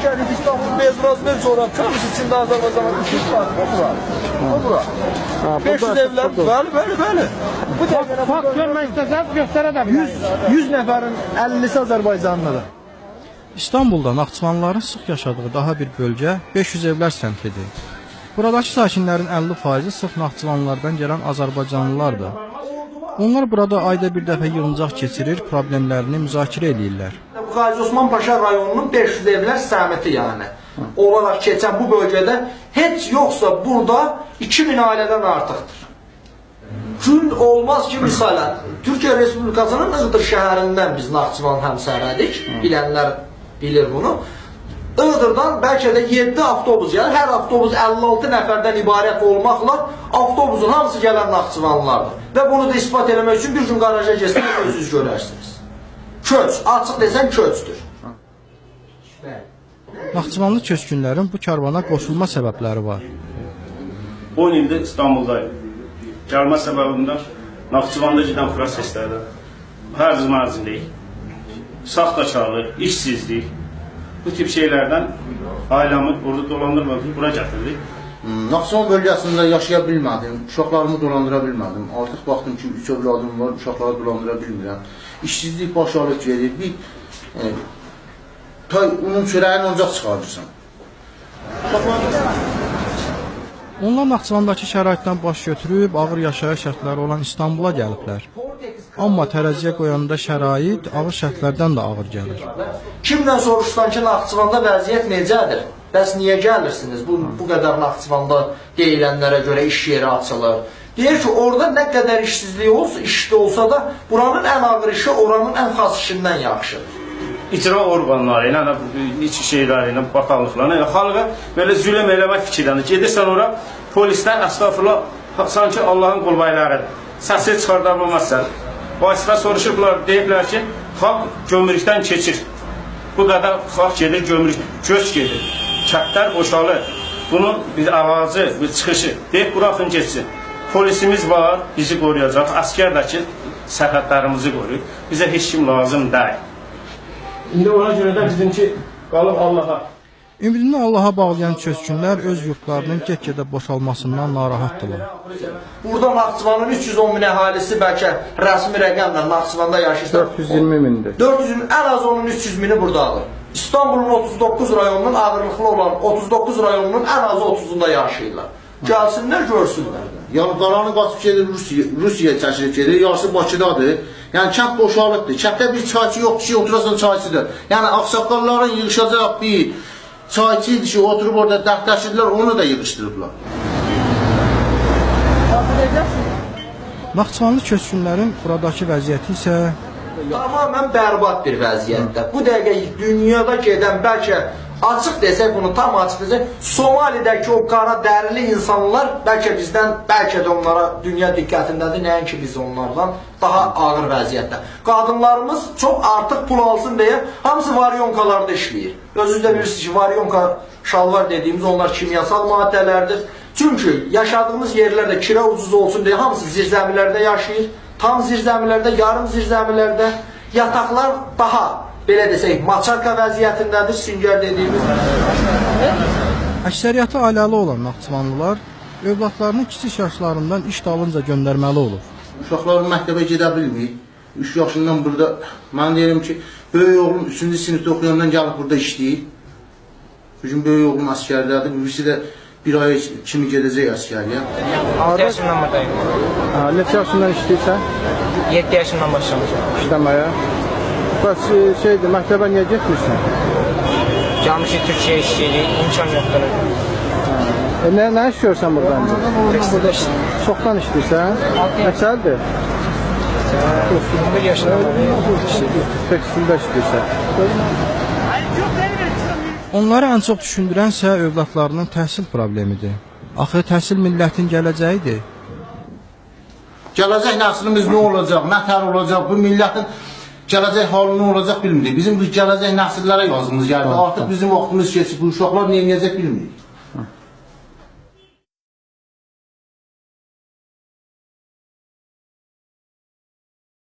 Gəlib İstanbul bezrazmer coğrafi. Hamısı içində Azərbaycanın 300 var. O bura. O bura. 500 evlər. Bəli, bəli, bəli. Bu dəqiqə Fakt görmək istəsəz göstərə də bilərik. 100 nəfərin 50-si Azərbaycanlıdır. İstanbulda Naxçıvanlıların sıx yaşadığı daha bir bölgə 500 evlər səmtidir. Buradakı sakinlərin 50%-i sıx Naxçıvanlardan gələn Azərbaycanlılardır. Onlar burada ayda bir dəfə yığıncaq keçirir, problemlərini müzakirə eləyirlər. Bu Gazi Osman Paşa rayonunun 500 evlər səmiti yəni olaraq keçən bu bölgədə heç yoxsa burada 2000 ailədən artıqdır. Gün olmaz ki, misalən, Türkiyə Respublikasının Iğdır şəhərindən biz Naxçıvan həmsərədik, bilənlər bilir bunu. Iğdırdan bəlkə də 7 avtobus gəlir, hər avtobus 56 nəfərdən ibarət olmaqla avtobusun hamısı gələn Naxçıvanlılardır. Və bunu da isbat eləmək üçün bir gün qaraja getsəniz özünüz görərsiniz. Köç, açıq desəm köçdür. Naxçıvanlı köçkünlərin bu karvana qoşulma səbəbləri var. 10 ildir İstanbuldayım. Gəlmə səbəbim də Naxçıvanda gedən proseslərdə hər mərzilik, saxtakarlıq, işsizlik, bu tip şeylərdən ailəmi orada dolandırmadım, bura gətirdik. Naxçıvan bölgəsində yaşaya bilmədim, uşaqlarımı dolandıra bilmədim. Artıq baxdım ki, 3 övladım var, uşaqları dolandıra bilmirəm. İşsizlik baş alıb gedir, bir tay unun çörəyini ancaq çıxarırsan. Onlar Naxçıvandakı şəraitdən baş götürüb ağır yaşayış şərtləri olan İstanbula gəliblər. Amma tərəziyə qoyanda şərait ağır şərtlərdən də ağır gəlir. Kimdən soruşsan ki, Naxçıvanda vəziyyət necədir? Bəs niyə gəlirsiniz? Bu qədər Naxçıvanda deyilənlərə görə iş yeri açılır. Deyir ki, orada nə qədər işsizlik olsa, işdə olsa da buranın ən ağır işi oranın ən xas işindən yaxşıdır. İcra orqanları ilə, iç şeyləri ilə, bakanlıqlarla, ilə xalqa belə zülm eləmək fikirlənir. Gedirsən ora, polislər, əstağfurullah, sanki Allahın qulbaylarıdır. Səsi çıxarda bilməzsən. Vasitə soruşublar, deyiblər ki, xalq gömrükdən keçir. Bu qədər xalq gedir, gömrük, köç gedir. Kəndlər boşalır. Bunun bir ərazı, bir çıxışı. Deyib, buraxın getsin. Polisimiz var, bizi qoruyacaq. Əskər də ki, sərhədlərimizi qoruyur. Bizə heç kim lazım deyil. İndi ona görə də bizimki qalıb Allaha. Ümidini Allaha bağlayan köçkünlər öz yurtlarının get-gedə boşalmasından narahatdırlar. Burada Naxçıvanın 310 min əhalisi bəlkə rəsmi rəqəmlə Naxçıvanda yaşayırsa 420 mindir. 400 min, ən az onun 300 mini buradadır. İstanbulun 39 rayonunun ağırlıqlı olan 39 rayonunun ən azı 30-unda yaşayırlar. Gəlsinlər, görsünlər. Yəni qalanı qaçıb gedir Rusiyaya çəkilib gedir, yarısı Bakıdadır. Yəni kənd boşalıbdır. Kənddə bir çayçı yoxdur ki, oturasan çayçıdır. Yəni ağsaqqalların yığışacaq bir çayçı idi ki, oturub orada dərdləşirdilər, onu da yığışdırıblar. Naxçıvanlı köçkünlərin buradakı vəziyyəti isə tamamən bərbad bir vəziyyətdə. Bu dəqiqə dünyada gedən bəlkə açıq desək bunu, tam açıq desək, Somalidəki o qara dərili insanlar bəlkə bizdən, bəlkə də onlara dünya diqqətindədir, nəinki biz onlardan daha ağır vəziyyətdə. Qadınlarımız çox artıq pul alsın deyə hamısı varyonkalarda işləyir. Özünüz də bilirsiniz ki, varyonka şalvar dediyimiz onlar kimyasal maddələrdir. Çünki yaşadığımız yerlərdə kirə ucuz olsun deyə hamısı zirzəmilərdə yaşayır. Tam zirzəmilərdə, yarım zirzəmilərdə yataqlar daha, belə desək, maçarka vəziyyətindədir, süngər dediyimiz. Əksəriyyəti ailəli olan Naxçıvanlılar övladlarını kiçik yaşlarından iş dalınca göndərməli olur. Uşaqlarım məktəbə gedə bilmir. 3 yaşından burada, mən deyirəm ki, böyük oğlum 3-cü sinifdə oxuyandan gəlib burada işləyir. Bugün böyük oğlum əsgərdədir, birisi də bir ay kimi gedəcək əsgərliyə. 6 yaşından buradayım. Neçə yaşından işləyirsən? 7 yaşından başlamışam. İşləməyə. Bəs şeydir, məktəbə niyə getmirsən? Gəlmişik Türkiyəyə işləyirik, imkan yoxdur. Nə iş görürsən burada indi? Tekstildə işləyirəm. Çoxdan işləyirsən? Neçədir? 11 yaşından beri. Tekstildə işləyirsən. Onları ən çox düşündürənsə övladlarının təhsil problemidir. Axı təhsil millətin gələcəyidir. Gələcək nəslimiz nə olacaq, nə tər olacaq, bu millətin gələcək halı nə olacaq bilmirik. Bizim bu gələcək nəsillərə yazığımız gəldi. Artıq bizim vaxtımız keçib, bu uşaqlar nə edəcək bilmirik.